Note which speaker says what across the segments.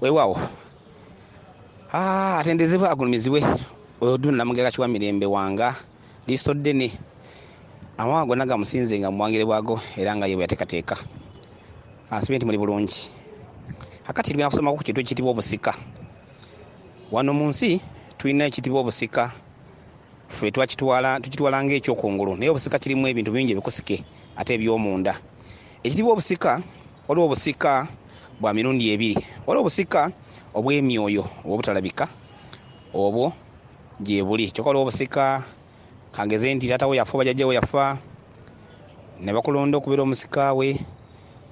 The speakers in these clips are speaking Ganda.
Speaker 1: Weewaawo, atendezebwe agulumizibwe oyo Namugera Kiwa Mirembe wanga liiso ddene, amawanga gonna gamusinze nga muwangire bwago era nga ye bwe yateekateeka. Nsubire nti muli bulungi. Akati tugenda kusomako ku kintu ekiyitibwa obusika. Wano mu nsi tulina ekiyitibwa obusika, ffe twakitwala tukitwala ng'ekyokungulu, naye obusika kirimu ebintu bingi ebikusike ate eby'omunda. Ekiyitibwa obusika, waliwo obusika bwa mirundi ebiri. Waliwo obusika obw'emyoyo obutalabika, obwo gye buli. Kyokka waliwo obusika, kangeze nti taata we yafa oba jjajja we yafa ne bakulonda okubeera omusika we,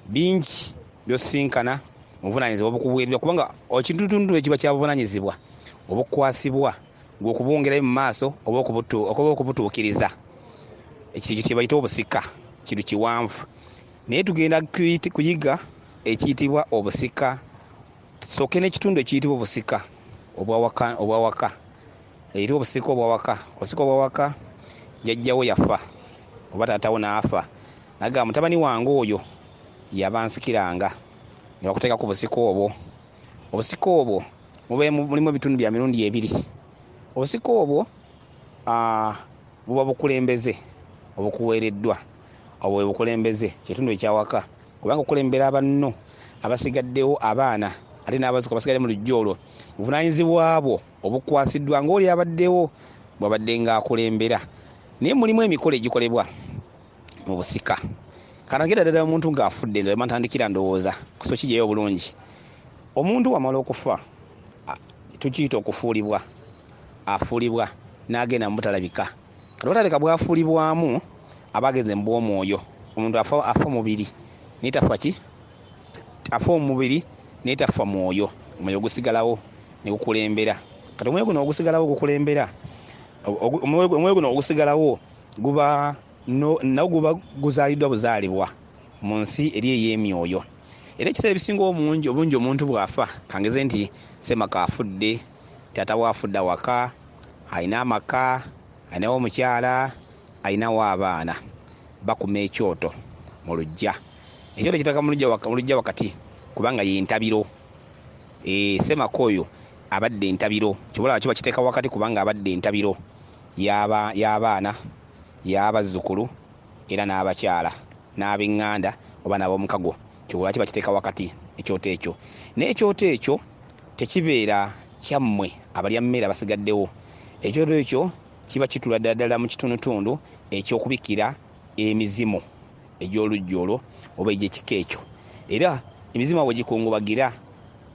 Speaker 1: bingi by'osisinkana mu buvunaanyizibwa obukuweereddwa, kubanga ekintutundu ekiba kya buvunaanyizibwa obukwasibwa gwe okubwongerayo mu maaso oba okubutuukiriza. Ekyo kye bayita obusika, kintu kiwanvu. Naye tugenda kuyiga ekiyitibwa obusika. Tusooke n'ekitundu ekiyitibwa obusika obwawaka. Ekiyitibwa obusika obwawaka. Obusika obwawaka, jjajjawo yafa oba taatawo n'afa, n'agamba mutabani wange oyo yaba nsikiranga, ne bakuteeka ku busika obwo. Obusika obwo mulimu ebitundu bya mirundi ebiri. Obusika obwo buba bukulembeze obukuweereddwa, obwo bwe bukulembeze, kitundu ekyawaka, kubanga okulembera banno abasigaddewo abaana ate n'abazzukulu abasigadde mu luggya olwo, buvunaanyizibwa bwo obukwasiddwa ng'oli abaddewo bw'abadde ng'akulembera. Naye mulimu emikolo egikolebwa mu busika. Kanagera ddala omuntu ng'afudde, ndowooza ntandikira ndowooza kuso kiggyeyo obulungi. Omuntu wamala okufa, tukiyita okufuulibwa, afuulibwa n'agenda mu butalabika. Kati obutalabika bw'afuulibwamu aba agenze mu bw'omwoyo. Omuntu afa mubiri naye tafa ki? Afa omubiri naye tafa mwoyo. Omwoyo gusigalawo ne gukulembera. Kati omwoyo guno ogusigalawo gukulembera, omwoyo guno ogusigalawo guba nawo guba guzaaliddwa buzaalibwa mu nsi eri ey'emyoyo. Era ekiseera ebisinga obungi omuntu bw'afa, kangeze nti Ssemaka afudde, taata we afudde awaka, alina amaka, alinawo omukyala, alinawo abaana, bakuma ekyoto mu luggya. Ekyoto kiteeka mu luggya wakati kubanga ye ntabiro. Ssemaka oyo abadde entabiro, ky'oba olaba kiba kiteeka wakati kubanga abadde entabiro y'abaana, y'abazzukulu era n'abakyala, n'ab'eŋŋanda oba n'ab'omukago. Ky'oba olaba kiba kiteeka wakati ekyoto ekyo. Naye ekyoto ekyo tekibeera kyammwe abalya mmere abasigaddewo. Ekyoto ekyo kiba kituula ddala ddala mu kitundutundu eky'okubikira emizimu egy'oluggya olwo oba egy'ekika ekyo. Era emizimu awo gikungubagira,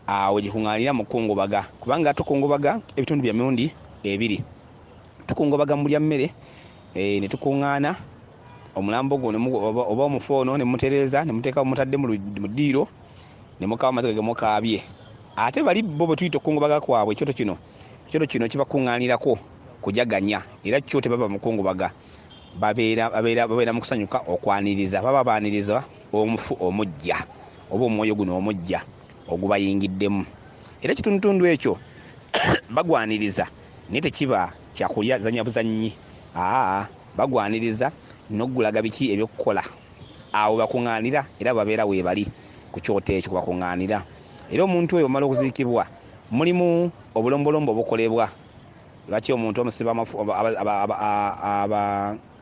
Speaker 1: awo gikuŋŋaanira mu kukungubaga, kubanga tukungubaga ebitundu bya mirundi ebiri. Tukungubaga mu bulya mmere, ne tukuŋŋaana omulambo gwo oba omufu ono ne mumutereeza ne muteeka mutadde mu ddiiro ne mukaaba amaziga ge mukaabye. Ate bali bo bwe tuyita okukungubaga kwabwe, ekyoto kino kibakuŋŋaanirako kujaganya, era kyo tebaba mu kukungubaga, babeera mu kusanyuka okwaniriza, baba baaniriza omufu omuggya oba omwoyo guno omuggya ogubayingiddemu. Era ekitundutundu ekyo bagwaniriza, naye tekiba kyakulya zanya buzannyi. Bagwaniriza n'okugulaga biki ebyokukola. Awo bakuŋŋaanira era babeera weebali ku kyoto ekyo bakuŋŋaanira. Era omuntu oyo omala okuziikibwa, mulimu obulombolombo obukolebwa. Lwaki omuntu omusiba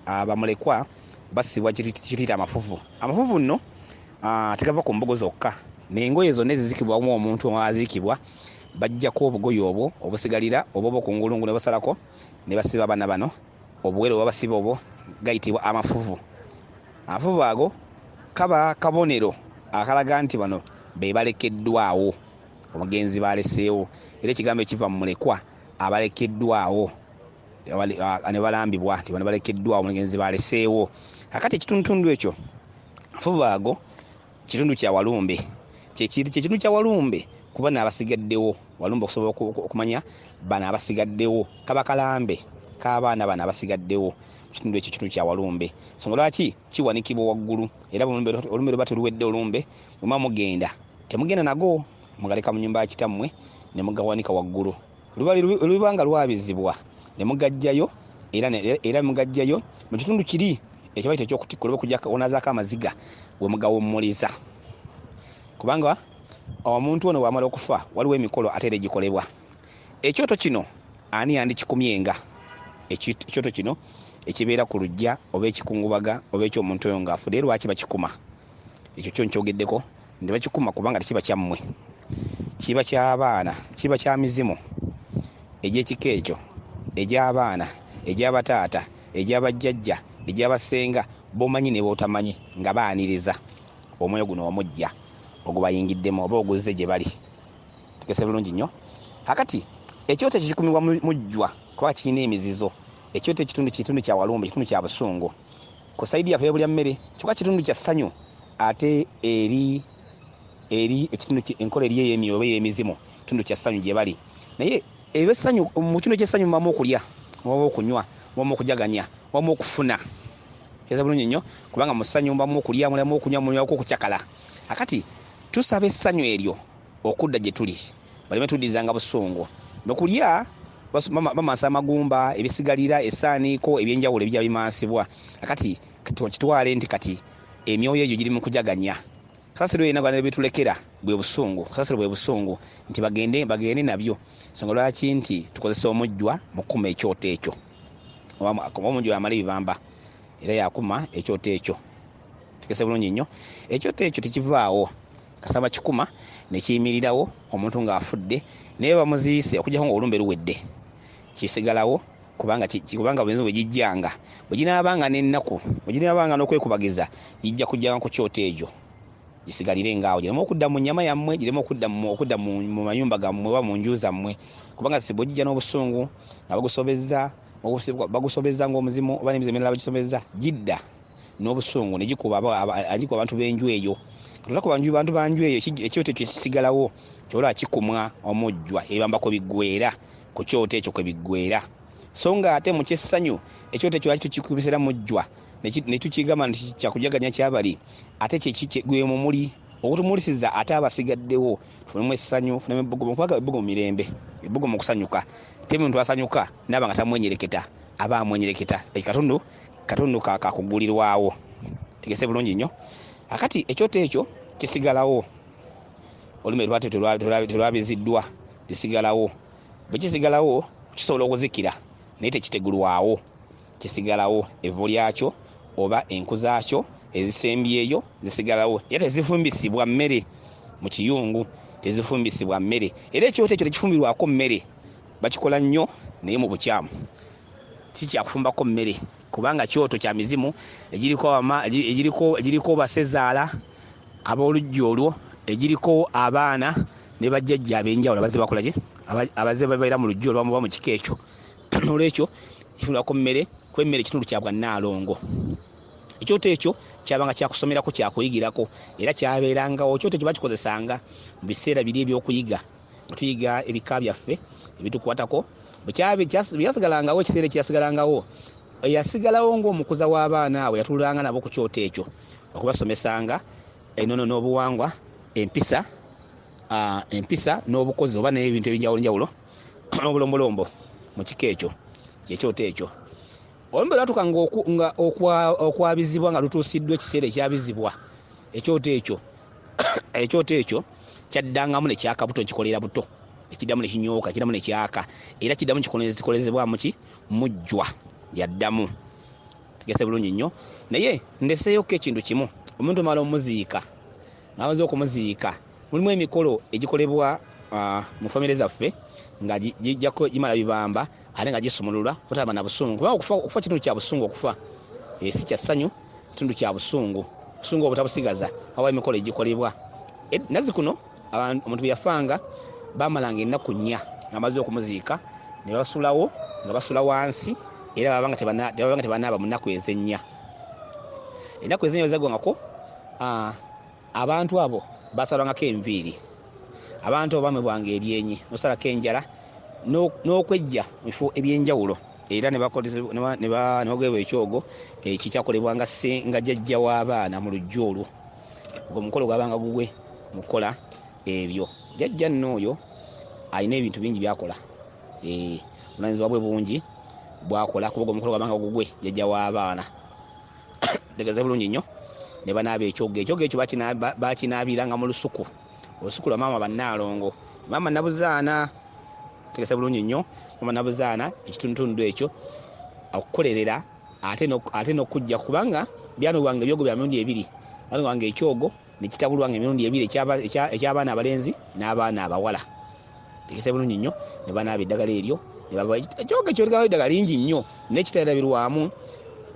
Speaker 1: abamulekwa basibwa kituyita amafuvu. Amafuvu nno tegava ku mbugo zokka, n'engoye zonna ezizikibwamu omuntu aziikibwa bajjako obugoye obwo obusigalira oba obw'okungulungu ne basalako ne basiba abaana bano. Obuwere oba basiba obwo gayitibwa amafuvu. Amafuvu ago kaba kabonero akalaga nti bano be balekeddwawo, omugenzi baleseewo. Era ekigambo ekiva mu mulekwa, abalekeddwawo, ne balambibwa nti bano balekeddwawo, omugenzi baleseewo. Kakati ekitundutundu ekyo, amafuvu ago kitundu kya walumbe. Kye kitundu kya walumbe kuba n'abasigaddewo. Walumbe okusobola okumanya bano abasigaddewo, kaba kalambe k'abaana bano abasigaddewo mu kitundu ekyo, kitundu kya walumbe. Ensonga lwaki kiwanikibwa waggulu, era olumbe luba teruwedde olumbe, bwe muba mugenda temugenda nago, mugaleka mu nnyumba ya kitammwe ne mugawanika waggulu. Luba nga lwabizibwa ne mugaggyayo, era mugaggyayo mu kitundu kiri ekyo bayita eky'okutikkula oba okujjako onaazaako amaziga we mugawummuliza. Kubanga Omuntu ono bw'amala okufa waliwo emikolo ate era egikolebwa. Ekyoto kino ani yandikikumyenga? Ekyoto kino ekibeera ku luggya oba ekikungubaga oba eky'omuntu oyo ng'afudde, era lwaki bakikuma? Ekyo kyo nkyogeddeko nti bakikuma kubanga tekiba kyammwe, kiba ky'abaana, kiba kya mizimu egy'ekika ekyo, egy'abaana, egy'abataata, egy'abajjajja, egy'abasenga b'omanyi ne b'otamanyi nga baaniriza omwoyo guno omuggya ogubayingiddemu oba oguzze gye bali. Tegese bulungi nnyo. Kakati ekyoto ekyo kikumibwa mujjwa kuba kirina emizizo. Ekyoto ekitundu kitundu kya walumbe, kitundu kya busungu ku sayidi yaffe ebulya mmere, kyokka kitundu kya ssanyu ate eri ekitundu enkola eri ey'emyoyo oba ey'emizimu, kitundu kya ssanyu gye bali. Naye ebessanyu mu kitundu eky'essanyu mubamu okulya, mubamu okunywa, mubamu okujaganya, mubamu okufuna. Keza bulungi nnyo kubanga mu ssanyu mubamu okulya, mubamu okunywa, mubamu okucakala. Akati tusaba essanyu eryo okudda gye tuli, baleme tuddizanga busungu. Mu kulya bamansa amagumba, ebisigalira, essaaniiko ebyenjawulo ebijja bimansibwa. Akati kitwale nti kati emyoyo egyo giri mu kujaganya. Kasasiro yenna gwana bitulekera bwe busungu, kasasiro bwe busungu nti bagende nabyo. Songa lwaki nti tukozesa omujjwa mu kukuma ekyoto ekyo. Omujjwa amala ebibamba era yakuma ekyoto ekyo. Tegese bulungi nnyo. Ekyoto ekyo tekivaawo, kasaba kikuma ne kiyimirirawo omuntu ng'afudde, naye bamuziise okuggyako ng'olumbe luwedde, kisigalawo kubanga obulenzi bwe gijjanga, bwe ginaabanga n'ennaku, bwe ginaabanga n'okwekubagiza, gijja kujjanga ku kyoto ekyo gisigalire ng'awo, gireme okudda mu nnyama yammwe, gireme okudda mu mayumba gammwe oba mu nju zammwe, kubanga si bwe gijja n'obusungu nga bagusobezza ng'omuzimu oba n'emizimu emirala bagisobezza, gidda n'obusungu ne gikuba abantu b'enju eyo. Katulako bantu banju eyo, ekyoto ekyo kisigalawo kyolaba kikumwa omujjwa, ebibamba kwe biggweera, ku kyoto ekyo kwe biggweera. So nga ate mu kyessanyu ekyoto ekyo lwaki tukikubisira mujjwa ne tukigamba nti kyakujaganya kyabali, ate gwe mumuli okutumulisiza ate abasigaddewo tufunemu essanyu, tufunemu ebbugumu, kubanga ebbugumu mirembe, ebbugumu kusanyuka. Te muntu asanyuka n'aba nga tamwenyereketa, aba amwenyereketa. Katundu kakugulirwawo. Tegese bulungi nnyo. Akati ekyoto ekyo kisigalawo, olumbe lwate telwabiziddwa, lisigalawo. Bwe kisigalawo kisobola okuzikira naye tekitegulwawo, kisigalawo. Evvu lyakyo oba enku zaakyo ezisembyeyo zisigalawo, era tezifumbisibwa mmere mu kiyungu, tezifumbisibwa mmere. Era ekyoto ekyo tekifumbirwako mmere, bakikola nnyo naye mu bukyamu. Si kyakufumbako mmere kubanga kyoto kya mizimu egiriko basezaala ab'oluggi olwo, egiriko abaana ne bajjajja ab'enjawulo abazze bakola ki, abazze babeera mu luggi olwo bamuba mu kika ekyo. N'olwekyo kifumbirwako mmere, kuba emmere kitundu kya bwannaalongo. Ekyoto ekyo kyabanga kyakusomerako, kyakuyigirako, era kyabeerangawo. Ekyoto ekyo bakikozesanga mu biseera biri ebyokuyiga, nga tuyiga ebika byaffe ebitukwatako. Bwe byasigalangawo, ekiseera ekyasigalangawo, eyasigalawo ng'omukuza w'abaana abo yatuulanga nabo ku kyoto ekyo okubasomesanga ennono n'obuwangwa, empisa n'obukozi oba n'ebintu ebyenjawulo n'obulombolombo mu kika ekyo kyekyoto ekyo. Olumbe lwatuuka nga okwabizibwa nga lutuusiddwa ekiseera ekyabizibwa, ekyoto ekyo kyaddangamu ne kyaka buto, kikolera buto, ekiddamu ne kinyooka, kiddamu ne kyaka, era kiddamu kikolezebwamu ki mujjwa yaddamu. Tegese bulungi nnyo. Naye ndeseeyokko ekintu kimu, omuntu omala omuziika, ng'amaze okumuziika, mulimu emikolo egikolebwa mu famire zaffe nga gijjako gimala bibamba ate nga gisumululwa butaba na busungu, kubanga okufa kitundu kya busungu. Okufa si kya ssanyu, kitundu kya busungu. Busungu obutabusigaza awa emikolo egikolebwa. Nazzi kuno omuntu bwe yafanga bamalanga ennaku nnya ng'amaze okumuziika ne basulawo, nga basula wansi, era babanga tebanaaba mu nnaku ez'ennya. Ennaku ez'ennya bwe zaggwangako, abantu abo basalwangako enviiri, abantu abo bamwebwanga ebyenyi, n'osalako enjala n'okwejja mu bifo ebyenjawulo, era ne bagwebwa ekyogo ekikyakolebwanga nga jjajja w'abaana mu luggya olwo. Ogwo omukolo gwabanga gugwe mu kukola ebyo. Jjajja nno oyo alina ebintu bingi by'akola, obuvunaanyizibwa bwe bungi bw'akola, kuba ogwo omukolo gwabanga gugwe jjajja w'abaana. Tegeeza bulungi nnyo. Ne banaaba ekyogo, ekyogo ekyo bakinaabiranga mu lusuku Olusuku lwa maama bannaalongo, maama Nabuzaana, tegese bulungi nnyo, maama Nabuzaana ekitundutundu ekyo okukolerera ate n'okujja, kubanga byanubwanga ebyogo bya mirundi ebiri, byanubwanga ekyogo ne kitabulwanga emirundi ebiri, eky'abaana abalenzi n'abaana abawala. Tegese bulungi nnyo, ne banaaba eddagala eryo, ne baba ekyogo ekyo ligaba eddagala lingi nnyo, naye kiterabirwamu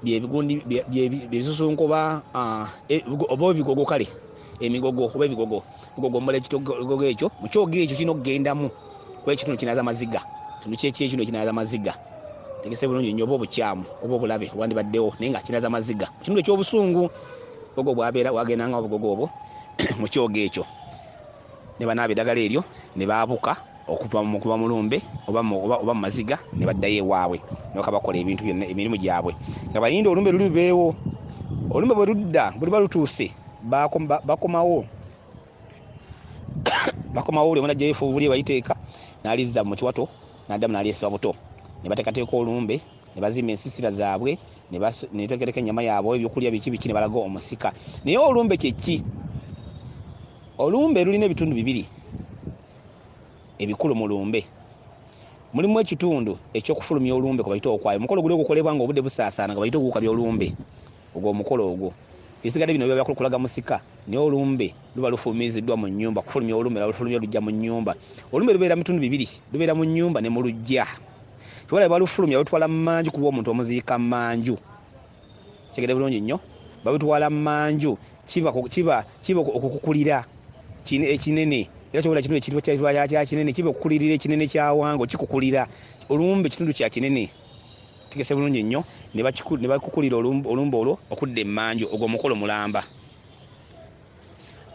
Speaker 1: byebigundi byebisusunko oba oba ebigogo, kale emigogo oba ebigogo, bigogomola ekigogo ekyo, mu kyogo ekyo kirina okugendamu kuba ekitundu kinaaza maziga, kitundu kyekyo kinaaza maziga. Tegese bulungi nnyo, oba obukyamu oba obulabe obwandibaddewo, naye nga kinaaza maziga mu kitundu ekyobusungu. Obugogo bwabeera wagendanga obugogo obwo mu kyogo ekyo, ne banaaba eddagala eryo ne baabuka okuva mu lumbe oba mu maziga, ne baddayo ewaabwe ne bakabakola ebintu byonna emirimu gyabwe nga bayinda olumbe luli lubeewo. Olumbe bwe ludda bwe luba lutuuse, bakomawo buli omu n'aggyayo effuvu lye baliteeka n'alizza mu kiwato n'addamu n'alyesiba buto, ne bateekateeka olumbe ne bazimba ensiisira zaabwe ne bateekateeka ennyama yaabwe, ebyokulya biki biki, ne balaga omusika. Naye olumbe kye ki? Olumbe lulina ebitundu bibiri ebikulu mu lumbe. Mulimu ekitundu eky'okufulumya olumbe kwe bayita okwayo. Omukolo guli ogukolebwa nga obudde busaasaana nga bayita ogukabya olumbe, ogwo omukolo ogwo. Ebisigadde bino biba kulaga musika, naye olumbe luba lufulumiziddwa mu nnyumba. Kufulumya olumbe lufulumya lujja mu nnyumba. Olumbe lubeera mu bitundu bibiri, lubeera mu nnyumba ne mu luggya. Ky'olaba balufulumya balutwala mmanju, kuba omuntu omuziika mmanju. Kitegedde bulungi nnyo, balutwala mmanju, kiba okukukulira ekinene, era kyobola kitundu ekitibwa kya kinene, kiba okukulirira ekinene kya wango, kikukulira olumbe kitundu kya kinene. Tegese bulungi nnyo, ne bakukulira olumbe olwo okudda emmanju, ogwo omukolo mulamba.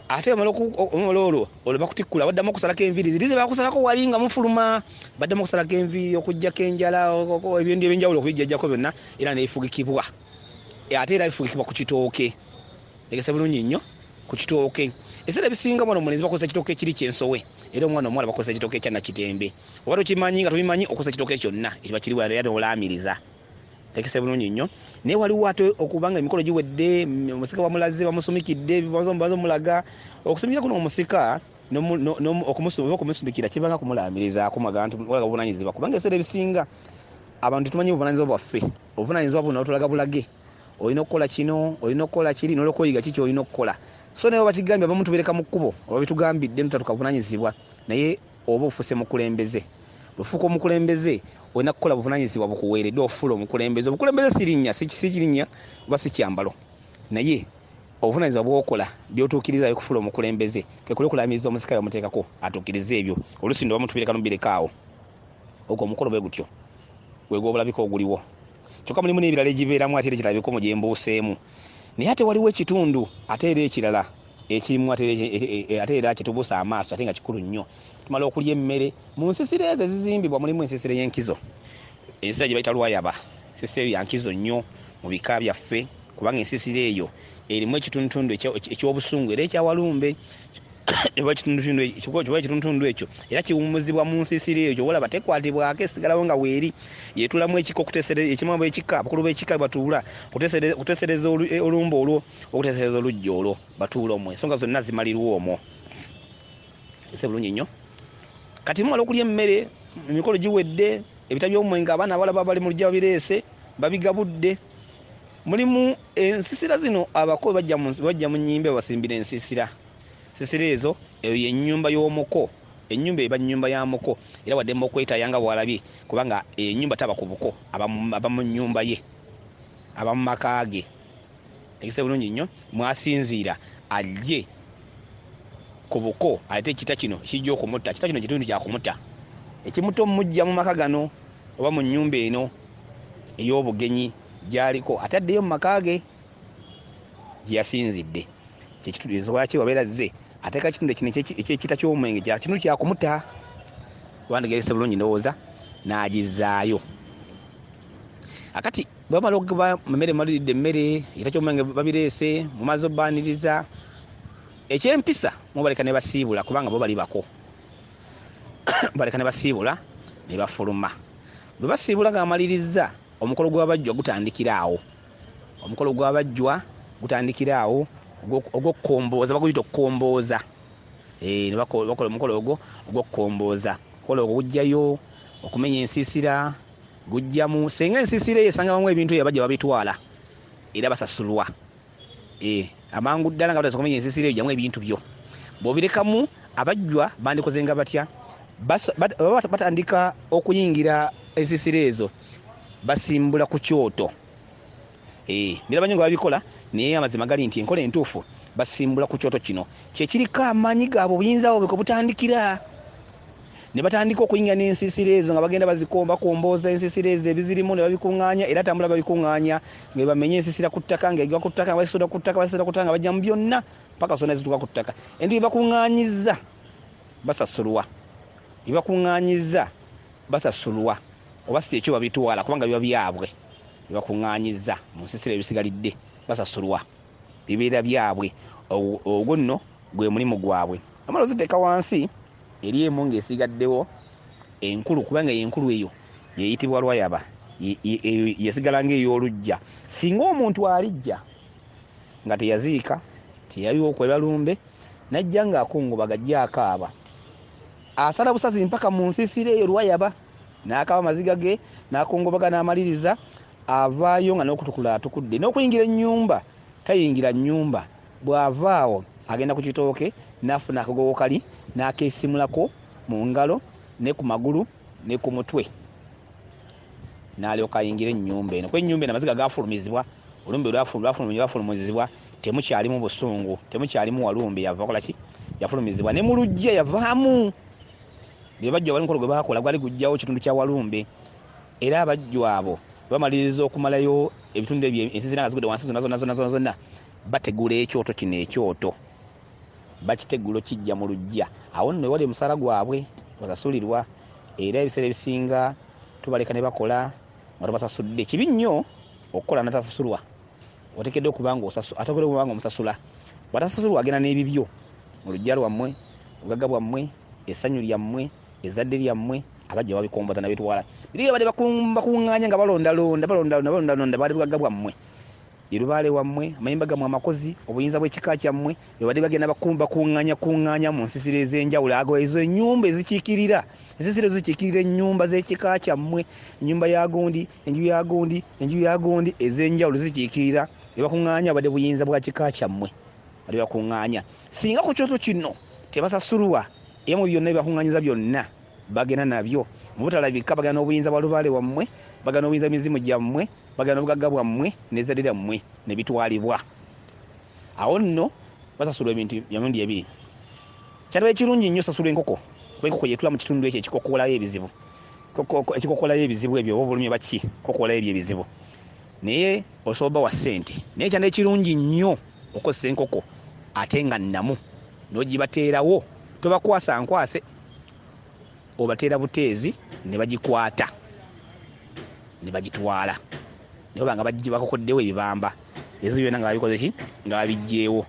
Speaker 1: Ate omala olwo olwo bakutikkula, baddamu okusalako enviiri ziri ze bakusalako wali nga mufuluma, baddamu okusalako enviiri, okuggyako enjala, ebintu ebyenjawulo okubijjajjako byonna, era nebifugikibwa. Ate era bifugikibwa ku kitooke. Tegese bulungi nnyo, ku kitooke. Ebiseera ebisinga omwana omulenzi bakozesa ekitooke ekiri kyensowe, era omwana omuwala bakozesa ekitooke ekya Nakitembe. Oba tokimanyi nga tobimanyi, okozesa ekitooke kyonna ekiba kiri wala era n'olaamiriza. Tegese bulungi nnyo. Naye waliwo ate okubanga emikolo giwedde, omusika bamulaze, bamusumikidde, bamulaga. Okusumikira kuno omusika okumusumikira kibanga kumulaamirizaako, mulaga nti mulaga buvunaanyizibwa, kubanga ebiseera ebisinga abantu tetumanyi buvunaanyizibwa bwaffe. Obuvunaanyizibwa buno tulaga bulage, olina okukola kino, olina okukola kiri, n'olwokuyiga kiki olina okukola. So naye bakigambye abamu tubereka mu kkubo, oba bitugambidde nti tukavunaanyizibwa, naye oba ofuuse mukulembeze. Bw'ofuuka omukulembeze olina kukola buvunaanyizibwa bukuweereddwa ofuula omukulembeze. Obukulembeze si linnya, si kirinnya oba si kyambalo, naye obuvunaanyizibwa bw'okola by'otuukiriza bikufuula omukulembeze. Kwe kuli okulaamiriza omusika bamuteekako atuukirize ebyo. Oluusi nno bamutubereka n'omubireka awo. Ogwo omukolo bwe gutyo gwe gw'obulabika oguliwo. Kyokka mulimu n'ebirala egibeeramu ate era ekirabika omwo gye mbuuseemu. Naye ate waliwo ekitundu ate era ekirala ekirimu ate era kye tubuusa amaaso ate nga kikulu nnyo. Tumala okulya emmere mu nsiisira ezo ezizimbibwa, mulimu ensiisira ey'enkizo, ensiisira gye bayita Lwayaba. Ensiisira eyo ya nkizo nnyo mu bika byaffe, kubanga ensiisira eyo erimu ekitundutundu eky'obusungu era ekyawalumbe. Oba ekitundutundu ekyo era kiwummuzibwa mu nsiisira eyo, ky'olaba tekwatibwako, esigalawo nga weeri. Yeetulamu ekika okuteesereza, ekimu ab'ekika, abakulu b'ekika batuula okuteesereza olumbe olwo, okuteesereza oluggya olwo, batuula omwo, ensonga zonna zimalirwa omwo. Ese bulungi nnyo. Kati mumala okulya emmere, emikolo giwedde, ebita by'omwenge abaana abawala baba bali mu luggya babireese, babigabudde. Mulimu ensiisira zino abako bajja mu nnyimbe babasimbira ensiisira. Ensiisira ezo, eyo ye nnyumba y'omuko. Ennyumba eba nnyumba ya muko, era wadde okwetaaya nga bw'alabye, kubanga ennyumba taba ku buko, aba mu nnyumba ye, aba mu maka ge. Tegese bulungi nnyo, mwasinziira ajje ku buko ate ekita kino kijja okumutta. Ekita kino kitundu kya kumutta, ekimutta omujja mu maka gano oba mu nnyumba eno ey'obugenyi gy'aliko, ate addeyo mu maka ge gye yasinzidde. Kye kitundu lwaki wabeera azze ateeka ekitundu kino eky'ekita ky'omwenge kya kitundu kya kumutta. Wandigerese bulungi ndowooza n'agizzaayo. Akati bwe bamala okuba emmere, maliridde emmere, ekita ky'omwenge babireese, mumaze obbaaniriza, ekyempisa mubaleka ne basiibula, kubanga bo bali bako. Baleka ne basiibula ne bafuluma. Bwe basiibula nga bamalirizza, omukolo gw'abajjwa gutandikira awo. Omukolo gw'abajjwa gutandikira awo, ogw'okukombooza, baguyita okukombooza. Ne bakola omukolo ogwo ogw'okukombooza. Omukolo ogwo gujjayo okumenya ensiisira, gujjamu singa ensiisira eyo esangamu ebintu ebyo bajja babitwala era basasulwa. Amangu ddala nga batandise okumenya ensiisira eyo ggyamu ebintu byo. Bw'obirekamu abajjwa bandikoze nga batya? Baba batandika okuyingira ensiisira ezo basimbula ku kyoto. Biraba nnyo nga babikola, naye amazima gali nti enkola entuufu basimbula ku kyoto kino kye kiriko amaanyi gaabwe, obuyinza bwabwe kwe butandikira. Ne batandika okuyingira n'ensiisira ezo nga bagenda bakombooza ensiisira ezo ebizirimu ne babikuŋŋaanya, era tambula babikuŋŋaanya nga bamenya ensiisira ku ttaka, ng'egwa ku ttaka, nga basisuula ku ttaka, basisuula ku ttaka, nga bajjamu byonna paka zonna zituuka ku ttaka. Ebintu bye bakuŋŋaanyizza basasulwa, bye bakuŋŋaanyizza basasulwa, oba si ekyo babitwala kubanga biba byabwe. Bye bakuŋŋaanyizza mu nsiisira ebisigalidde basasulwa, bibeera byabwe. Ogwo nno gwe mulimu gwabwe. Amala oziteeka wansi eri emu ng'esigaddewo enkulu, kubanga enkulu eyo yeyitibwa lwayaba, yesigala ng'ey'oluggya. Singa omuntu alijja nga teyaziika, teyaliwo okweba lumbe, n'ajja ng'akungubaga ajja akaaba, asala busazi mpaka mu nsiisira eyo lwayaba, n'akaaba amaziga ge, n'akungubaga n'amaliriza, avaayo nga n'okutukula atukudde. N'okuyingira ennyumba tayingira nnyumba, bw'avaawo agenda ku kitooke n'afuna akagogo kali n'akeesimulako mu ngalo ne ku magulu ne ku mutwe, n'alyoka ayingira ennyumba eno. Kuba ennyumba eno amaziga gaafulumizibwa, olumbe lwafulumizibwa, temukyalimu busungu, temukyalimu walumbe, yava kola ki? Yafulumizibwa. Ne mu luggya yavaamu. Bye bajjwa bali mukolo gwe baakola gwali gujjawo kitundu kya walumbe, era abajjwa abo bamaliriza okumalayo ebitundu ebyo, ensiisira nga zigudde wansi zonna zonna zonna zonna zonna, bategula ekyoto kino, ekyoto bakitegula okijja mu luggya. Awo nno ewali omusaala gwabwe basasulirwa, era ebiseera ebisinga tubaleka ne bakola nga tobasasudde. Kibi nnyo okukola n'atasasulwa, oteekeddwa okuba nga ateekeddwa okuba nga omusasula. Bw'atasasulwa agenda n'ebibyo mu luggya lwammwe, obugagga bwammwe, essanyu lyammwe, ezzadde lyammwe, abajja babikomboza ne babitwala. Biri bye babadde bakuŋŋaanya nga balondalonda, balondalonda, balondalonda, baali bugagga bwammwe, ye lubaale wammwe, amayumba gammwe amakozi, obuyinza bw'ekika kyammwe, bwe badde bagenda bakuŋŋaanya kuŋŋaanya mu nsiisira ez'enjawulo. Ago ezo ennyumba ezikiikirira, ensiisira ezo zikiikirira ennyumba z'ekika kyammwe, ennyumba ya gundi, enju ya gundi, enju ya gundi, ez'enjawulo zikiikirira. Bye bakuŋŋaanya badde buyinza bwa kika kyammwe, badde bakuŋŋaanya. Singa ku kyoto kino tebasasulwa, era mu byonna bye bakuŋŋaanyiza byonna bagenda nabyo. Mu butalabika bagenda n'obuyinza bwa lubaale wammwe, bagenda n'obuyinza bw'emizimu gyammwe, bagenda n'obugagga bwammwe n'ezzadde lyammwe ne bitwalibwa. Awo nno basasulwa ebintu bya mirundi ebiri. Kyaliba ekirungi nnyo osasulwa enkoko, kuba enkoko yeetula mu kitundu ekyo ekikokoolayo ebizibu. Ekikokoolayo ebizibu ebyo oba obulumi oba ki, kokoolayo ebyo ebizibu. Naye osobola obba wa ssente. Naye kyandibadde ekirungi nnyo okukozesa enkoko ate nga nnamu, n'ogibateerawo, tobakwasa nkwase, obateera buteezi ne bagikwata ne bagitwala. Ne baba nga bakokoddewo ebibamba, ebizibu byonna nga babikoze ki? Nga babiggyeewo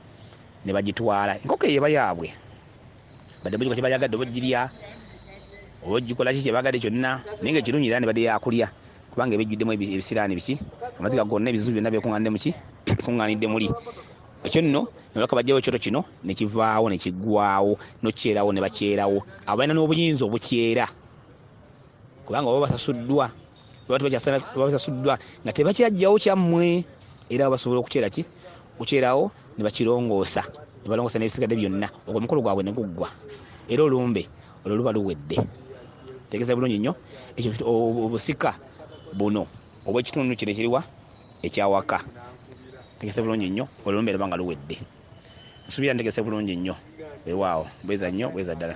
Speaker 1: ne bagitwala. Enkoko eyo eba yaabwe, badde bagikola kye bayagadde, oba ogirya oba ogikola ki kye baagadde kyonna, naye ng'ekirungi era ne badde yakulya, kubanga eba ejjuddemu ebisiraani biki, amaziga gonna, ebizibu byonna byekuŋŋaanidde mu ki? Bikuŋŋaanidde muli. Ekyo nno ne balyoka baggyawo ekyoto kino ne kivaawo ne kiggwaawo, n'okukyerawo ne bakyerawo. Abo balina n'obuyinza obukyera, kubanga baba basasuddwa, baba basasuddwa nga tebakyaggyawo kyammwe, era basobola okukyera ki? Okukyerawo ne bakirongoosa, ne balongoosa n'ebisigadde byonna, ogwo omukolo gwabwe ne guggwa, era olumbe olwo luba luwedde. Tegeeza bulungi nnyo ekyo obusika buno obw'ekitundu kino ekiriwa ekyawaka. Ntegese bulungi nnyo, olumbe luba nga luwedde. Nsuubira ntegese bulungi nnyo. Weewaawo, bweza nnyo, bweza ddala.